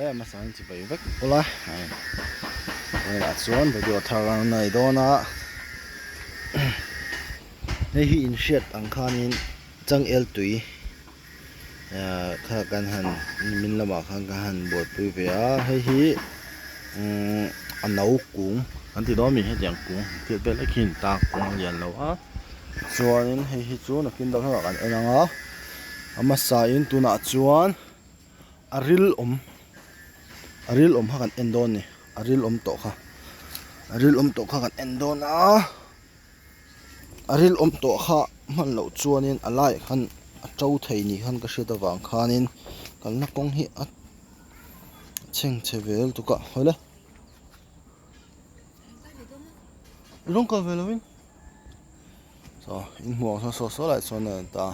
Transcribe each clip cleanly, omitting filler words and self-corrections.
Awle a hmasa in chibai vek ula hei vawilah chuan video thar a nei dawn a hei hi in hriat ang khanin changel tui ahh kha kan han nimin lamah khan ka han buaipui ve a hei hi umm a no kung kan ti dawn a mi hetiang kung hriat vel hlek hi a ni ta kung a lian lo a chuanin hei hi chu nakin deuh hlekah kan en ang a a hmasa in tunah chuan. A ril awm a ril awm kha kan en dawn a ni a ril awm tawh kha a ril awm tawh kha kan en dawn a a ril awm tawh kha hman loh chuanin a laiah khan a to thei ni khan ka hriat avang khanin kalna kawng hi a chhengchhe ve lutuk a hawi le rawng kal ve lovin saw inhmuh ang sawn saw saw lai sawn a ni ta.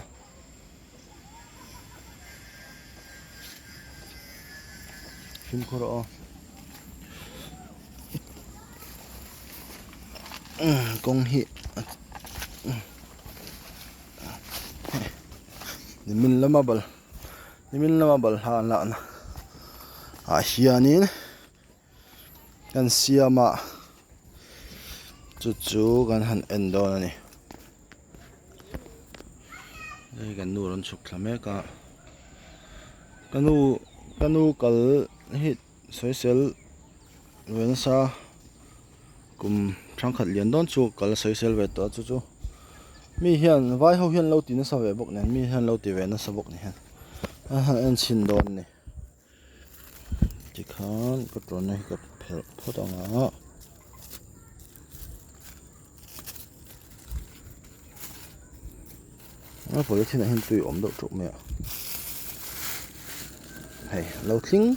Fimkhur aw kawng hi nimin lama bal nimin lama balhla an lakna ah hianin kan siam a chu chu kan han en dawn a ni. Hei kan nu rawn chhuk thla mek a ka nu ka nu kal hi sawisel ve nasa kum thenkhat lian dawn chu kal sawisel ve tawh a chu chu mi hian vai ho hian lo ti nasa ve bawk nen mi hian lo ti ve nasa bawk ni hian a han en chhin dawn a ni. Tikhan ka tawnna hi ka phelh phawt ang a. A polythene ah hian tui a awm deuh teuh mai a. Hei a lo tling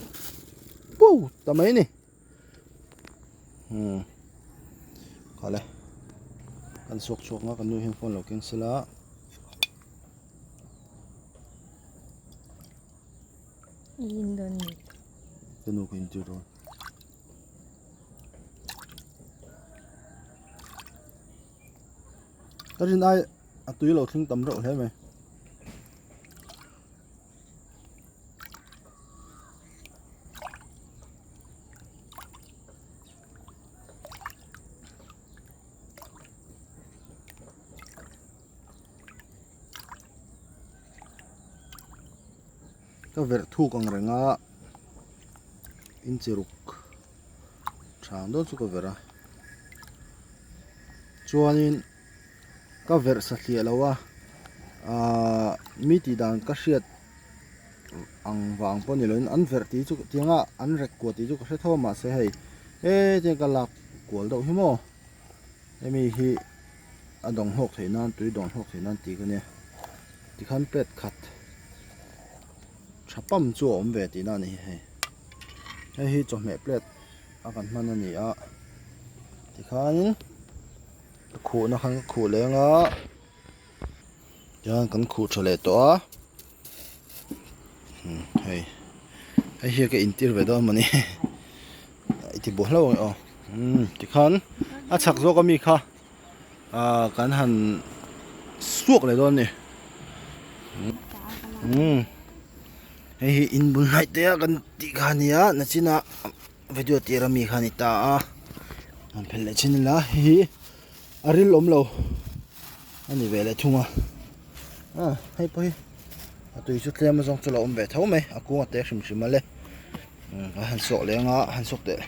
puau ta mai a ni. Umm kha le kan suak chhuak ang a kan nu hian phone lo keng sela. I in dawn ni. Ka nu ka intir dawn. Ka rin ai a tui lo thleng tam reuh hle mai. Ka verh thuk ang reng a inchi ruk tha ang dawn chu ka verh a chuanin ka verh satliah lo a ahh mi tih dan ka hriat ang vang pawh ni loin an verh tih chu tiang a an rek kuah tih chu ka hre tho a mahse hei hetiang ka lak kual deuh hi maw hemi hi a dawng hlawk theih nan tui dawng hlawk theih nan tih ka nia tikhan plate khat tha pam chu a awm ve tihna a ni hei hei hi chawhmeh plate a kan hman a ni a tikhanin ka khuhna khan ka khuh leng a tihian kan khuh tha leh tawh a hei hei hi ka intir ve dawn mawni i ti buai hlauh ang e aw tikhan a chhak zawk ami kha ah kan han suak leh dawn a ni umm hei hi in bul hnaih te a kan tih kha a ni a nachina video tir ami kha a ni ta a han phelh leh chin ila hei hi a ril awm lo a ni ve leh thung a ah hei pawh hi a tui chu tlem azawng chu a lo awm ve tho mai a kung a te hrim hrim a le a han sawh leh anga a han sawk teh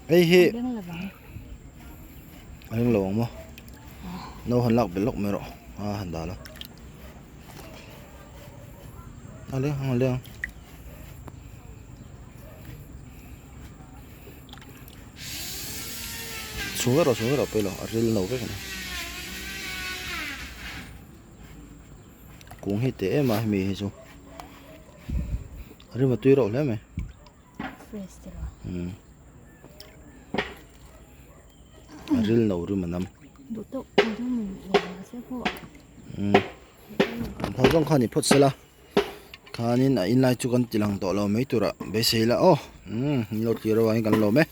hei hi a ring lo ang maw no han lak belh lawk mai rawh a han dah la a leng ang a leng Chhung vek rawh chhung vek rawh pawilo a ril no vek a ni kung hi teh em a hemi hi chu a rim a tui reuh hle mai fresh te rawh umm a ril no rim a nam duh tawk mahse pawh umm an phal zawng kha ni phawt sela. Khanin a inlai chu kan ti lang tawh lo mai turah beisei ila aw umm in lo tlir avangin kan lawm e.